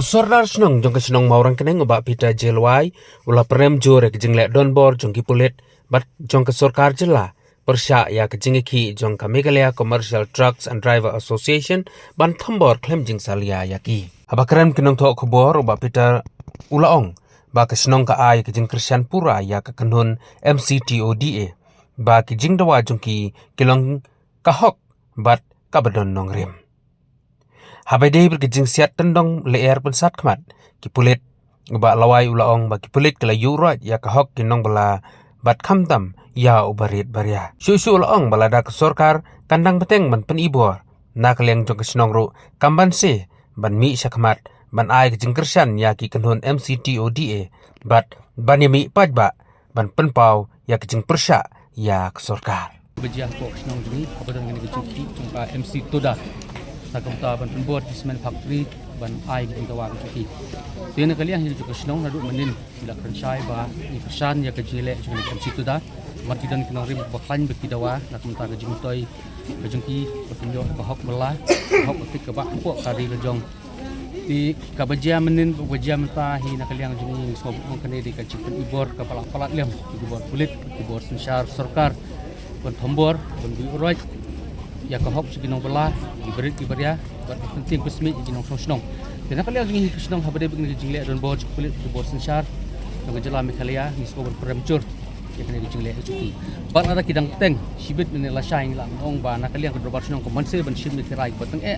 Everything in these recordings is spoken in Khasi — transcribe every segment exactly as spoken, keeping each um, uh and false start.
Sordar shnong jong ka shnong Mawrangkneng u Bah Peter J Lwai u la pyrem jur ïa ka jingleh donbor jong ki pulit bad jong ka sorkar jylla pyrshah ïa ka jingïakhih jong ka Meghalaya Commercial Trucks and Driver Association ban thombor khlem jingsalia ïa ki. Haba kren ki nongthoh khubor u Bah Peter u la ong ba ka shnong ka ai ka jingkyrshan pura ïa ka kynhun M C T O D A ba ki jingdawa jong ki ki long ka hok bad kaba don nongrim. Haba dei bad ka jingsiat tyndong lyer pynsat khmat ki pulit, u Bah Lwai u la ong ba ki pulit ki la ïuh roit ïa ka hok ki nongbylla bad khamtam ïa u barit baria. Shuh shuh u la ong ba lada ka sorkar kan dang bteng ban pynibor na ka liang jong ka shnong ruh kam banse ban mih shakhmat ban ai ka jingkyrshan ïa ki kynhun M C T O D A bad ban ïa mih paidbah ban pynpaw ïa ka jingpyrshah ïa ka sorkar. Ba jia hapoh ka shnong jong ngi haba don kane ka jingkhih jong ka M C Toda na ka bynta ban pynbor ki cement factory ban ai ka jingdawa ka jong ki. Te na ka liang hi jong ka shnong naduh mynnin ki la kren shai ba ngi kyrshan ïa ka jingleh jong ka M C Toda. Namar ki don ki nongrim ba khlaiñ ba ki dawa na ka bynta ka jingmyntoi ka jong ki ba pynïoh ka hok bylla, ka hok ka kit ka bah hapoh ka ri ka jong. Te kaba jia mynnin bad kaba jia mynta hi na ka liang jong ngi ngi sngew ba kane dei ka jingpynibor kaba la palat lem ki bor pulit, ki bor synshar sorkar ban thombor ban buh roit ïa ka hok jong ki nongbylla, ki barit ki baria bad ban pyntieng pynsmit ïa ki nongshong shnong. Te na ka liang jong ngi hi ka shnong haba dei bad kane ka jingleh donbor jong ki pulit, ki bor synshar jong ka jylla Meghalaya ngi sngew ban pyrem jur ïa kane ka jingleh jong ki. Bad lada ki dang bteng shibit mynne lashai ngi la ong ba na ka liang ka dorbar shnong ka mon se ban shim ïa ki rai ba tang eh.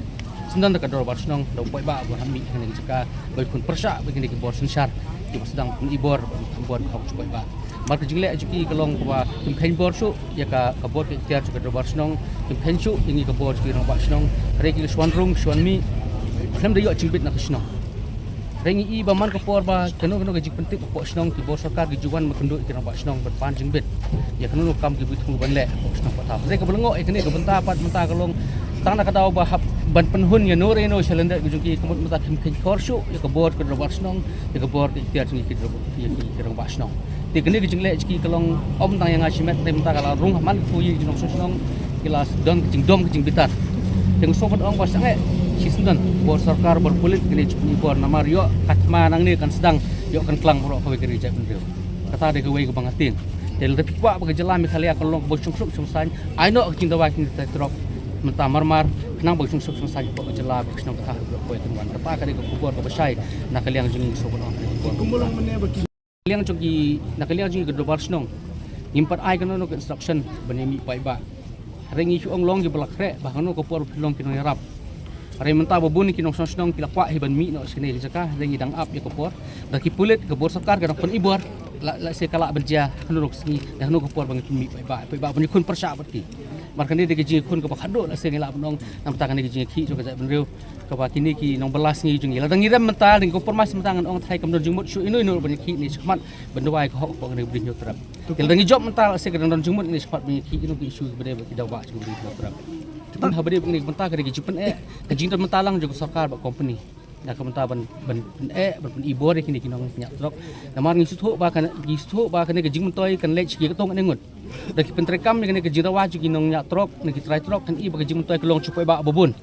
Sngewdon da ka dorbar shnong da u paidbah ba ha mih ha kane ka jaka ba ïakhun pyrshah bad kine ki bor synshar kiba sdang pynibor bad pynbor ka hok jong u paidbah. Namar ka jingleh jong ki ka long kaba kim kheiñ bor shuh ïa ka, ka bor ka iktiar jong ka dorbar shnong, kim kheiñ shuh ïa ngi ka bor jong ki rangbah shnong. Hynrei ki la shu wan rung shu wan mih khlem da ïoh jingbit na ka shnong. Hynrei ngi i ba man ka por ba kano kano ka jingpyntip hapoh shnong ki bor sorkar ki ju wan ban kynduh ïa ki rangbah shnong ban pan jingbit ïa kano kano ka kam kiba thmu ban leh hapoh shnong pat thaw. Hynrei kaba lyngngoh ïa kane ka bynta pat mynta ka long tang na ka daw ba hap ban pynhun ïa no re no sha lyndet ka jong ki, ka mut mynta kim kheiñ khor shuh ïa ka bor ka dorbar shnong, ïa ka bor ka iktiar jong ki, ki rangbah shnong. Te kane ka jingleh jong ki ka long ym tang ïa nga shimet, te mynta ka la rung ha man ka phew ïing ki nongshong shnong ki la don ka jingdom ka jingbitar. Te nga sngew ban ong ba sangeh shi sngewdon bor sorkar bor pulit kine ki bor namar ïoh ka thma nangne kan sdang ïoh kan klang baroh kawei ka ri jaitbynriew. Kata dei kawei kaba nga tieng. Te lada phi kwah ba ka jylla Meghalaya kan long kaba shongshong shongsaiñ, ai noh ka jingdawa kine ki trai trok mynta marmar khnang ba ka shongshong shongsaiñ hapoh ka jylla ba ka shnong ka thaw baroh kawei kan wan. Kata ka dei ka khubor kaba shai na ka liang jong ngi, nga sngew ban ong. Liang jong ki, na ka liang jong ki ka dorbar shnong ngim pat ai kano kano ka instruction ban ïa mih paidbah. Hynrei ngi shu ong long kiba la khreh ba kano ka por phi long ki nongïarap. Hynrei mynta ba bun ki nongshong shnong ki la kwah hi ban mih noh sha kane ka jaka, hynrei ngi dang ap ïa ka por. Da ki pulit ka bor sorkar ka dang pynibor la, la se ka lah ban jia kano ka sngi da kano ka por ba ngi pynmih paidbah, paidbah ban ïakhun pyrshah bad ki. Namar kane dei ka jingïakhun kaba khatduh, la se ngi lah ban ong namar kane ka jingïakhih jong ka jaitbynriew. Kaba kine ki nongbylla sngi jong ngi. Lada ngi rem mynta, ngi compromise mynta, ngan ong tharai kam don jingmut shuh ïa uno uno ban ïakhih ne shakhmat ban dawa ïa ka hok hapoh kane ka bynriew Hynñiewtrep. Te lada ngi jop mynta, lehse ka dang don jingmut ne shakhmat ban ïakhih ïa kino ki issue kiba dei ba ki dawa jong ka bynriew Hynñiewtrep. Tang haba dei ba kine ki bynta ka dei ka jingpyneh, ka jingdon mynta lang jong ka sorkar bad company. Na ka bynta ban, ban pyneh, ban pynibor ïa kine ki nongñiah trok. Namar ngi sngewthuh ba kane, ngi sngewthuh ba kane ka jingmyntoi kan leit sha ki katto katne ngut. Da ki pyntreikam ïa kane ka jingdawa jong ki nongñiah trok ne ki trai trok, kan i ba ka jingmyntoi ka long sha u paidbah ba bun.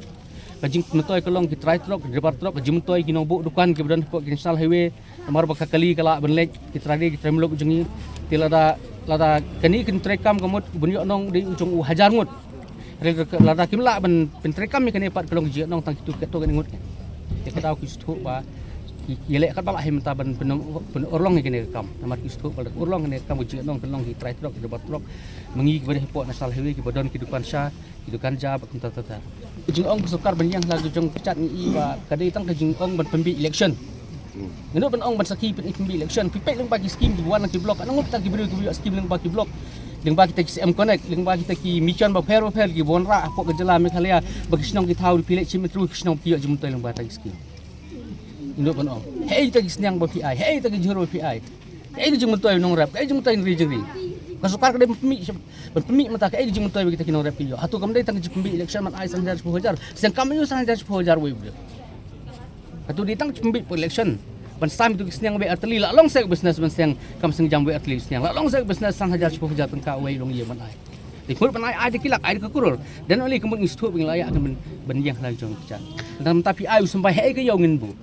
Ka jingmyntoi ka long ki trai trok, ki driver trok, ka jingmyntoi ki nongbuh dukan kiba don hapoh ki national highway. Namar ba ka kali ka lah ban leit ki trai ri ki trai muluk jong ngi. Te lada, lada kane ki pyntreikam ka mut ban ïoh nong dei u jong u hajar ngut. Hynrei lada kim lah ban pyntreikam ïa kane pat ka long ka jingïoh nong tang kito katto katne ngut. Te ka daw ki sngewthuh ba ki, ki leh katba lah hi mynta ban pyn, pynurlong ïa kane ka kam. Namar ki sngewthuh ba lada urlong kane ka kam ka jingïoh nong kan long ki trai trok, ki driver trok. Ma ngi kiba dei hapoh national highway kiba don ki dukan sha, ki dukan ja bad kumta ter ter. Ka jingong ka sorkar ban ïeng ha la ka jong ka jait ngi i ba ka dei tang ka jingong ban pynbeit election. Nga nud ban ong ban sakhi pyn, pynbeit election. Phi peit lyngba ki skim kiba wan na ki block, ka ngut tang ki briew kiba ïoh skim lyngba ki block. Lyngba kita ki C M Connect, lyngba kita ki mission bapher bapher kiba wanrah hapoh ka jylla Meghalaya ba ki shnong ki thaw, phi leit shim interview ki shnong ki ïoh jingmyntoi lyngba kita ki skim. Nga nud ban ong, hei kita ki sniang ba phi ai, hei kita ki jhur ba phi ai. Kaei ka jingmyntoi u nongrep, kaei ka jingmyntoi u nongri jingri. Ka sorkar ka dei ban pynmih, ban pynmih mynta kaei ka jingmyntoi ba kita ki nongrep ki ïoh. Hato kam dei tang ka jingpynbeit election ban ai san hajar shiphew hajar. Seng kam ïoh san hajar shiphew hajar wei u briew. Hato dei tang ka jingpynbeit election ban sam ïa kito ki sniang wei artylli, la long seh ka business ban seng kam seng jam wei artylli sniang. La long seh ka business san hajar shiphew hajar tyngka wei long ïa ban ai. Dei ka mut ban ai, ai da ki lak, ai da ka klur. Then only ka mut ngi sngewthuh ba ngi la ïa kan ban, ban ïeng ha la jong ka jait. Tang mynta phi ai u symbai, haei ka ïew ngin buh.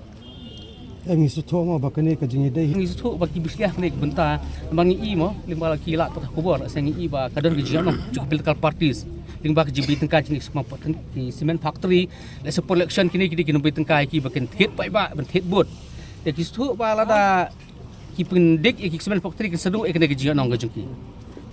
Ngi sngewthuh mo ba kane ka jingïadei, ngi sngewthuh ba ki bishliah kane ka bynta, ba ngi i mo lyngba ki lad pathai khubor, sa ngi i ba ka don ka jingïalang jong ki political parties lyngba ka jingbieit tyngkai jong ki cement factory. Lehse por election kine ki dei ki nongbieit tyngkai ki ba kin thied paidbah, ban thied vote. Te ki sngewthuh ba lada ki pyndik ïa ki cement factory, kin sa duh ïa kane ka jingïalang ka jong ki.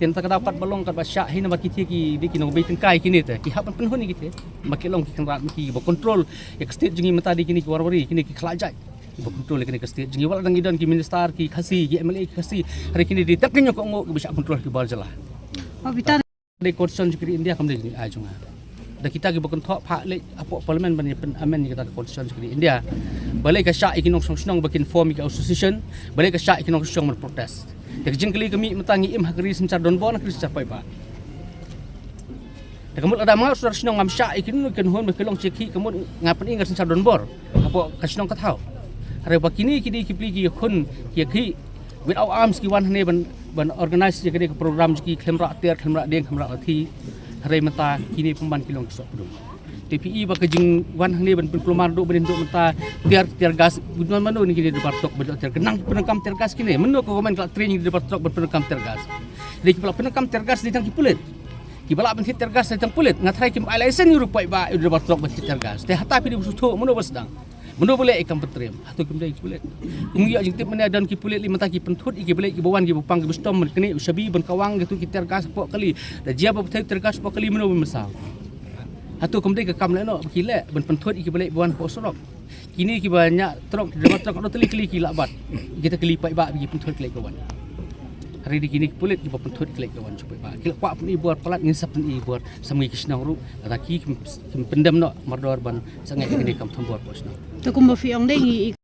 Te nangta ka daw katba long katba shah hi namar ki te ki dei ki nongbieit tyngkai kine, te ki hap ban pynhun ïa ki te. Ma ki long ki kynrad ma ki ba control ïa ka state jong ngi mynta, dei kine ki Warwari, kine ki Khlajait ki ba control ïa kane ka state jong ngi. Wat la dang ngi don ki minister ki Khasi, ki M L A ki Khasi, hynrei kine dei tang ki nongkohnguh ki ba shah control ki bar jylla. Dei constitution jong ka ri India, kam dei jong nga. Da kita ki ba kynthoh phah leit hapoh parliament ban ïa pyn-amend ïa kata ka constitution jong ka ri India. Balei ka shah ïa ki nongshong shnong ba kin form ïa ka association, balei ka shah ïa ki nongshong shnong ban protest. Te ka jingkylli ka mih mynta, ngi im ha ka ri synshar donbor ne ka ri synshar paidbah? Te ka mut lada ma nga u sordar shnong ngam shah ïa kino kino, ba ki long shi khih, ka mut nga pyni nga synshar donbor hapoh ka shnong ka thaw. Hynrei ba kine ki dei ki pli ki khun ki khih without arms ki wan hangne ban, ban organize ïa kane ka program jong ki khlem rah tiar, khlem rah dieng, khlem rah lathi. Hynrei mynta kine pynban ki long ki soh pdung. Te phi i ba ka jingwan hangne ban pynkulmar duh ban duh mynta tiar, tiar gas, bun mano ne kine da bar tok ban tiar, ka nang pyndonkam tiar gas kine. Mano ka government ka la train ïa ki da bar tok ban pyndonkam tiar gas? Dei ki ba la pyndonkam tiar gas dei tang ki pulit. Ki ba lah ban thied tiar gas dei tang pulit. Nga tharai kim ai license ruh paidbah ïa u da bar tok ban thied tiar gas. Te hata phi dei ba sngewthuh, mano ba sdang? Mano ba leh ïa ka kam pyntriem? Hato kim dei ki pulit? Kum ïa jingtip mynne, don ki pulit lei mynta ki pynthut ïa ki ba leit, ki ba wan, ki ba pang, ki ba shitom ban knieh u shabi ban kawang ïa kito ki tiar gas hapoh kali. Da jia ba pynthut tiar gas hapoh kali, mano ba mynsaw? Hato kam dei ka kam lehnoh ba ki leh ban pynthut ïa ki ba leit ba wan hapoh surok? Kine ki ba ñiah trok, ki driver trok, haduh tylli kali ki lah bat. Kita kali paidbah ba ki pynthut ki leit ki wan. Hynrei dei kine ki pulit ki ba pynthut ki leit ki wan sha paidbah. Ki la kwah pyni bor palat, ngin sa pyni bor sa ma ngi ki shnong ruh. Lada ki kim, kim pyndem noh mardor ban sangeh ïa kane ka kam thombor hapoh shnong. To kumba phi ong dei ngi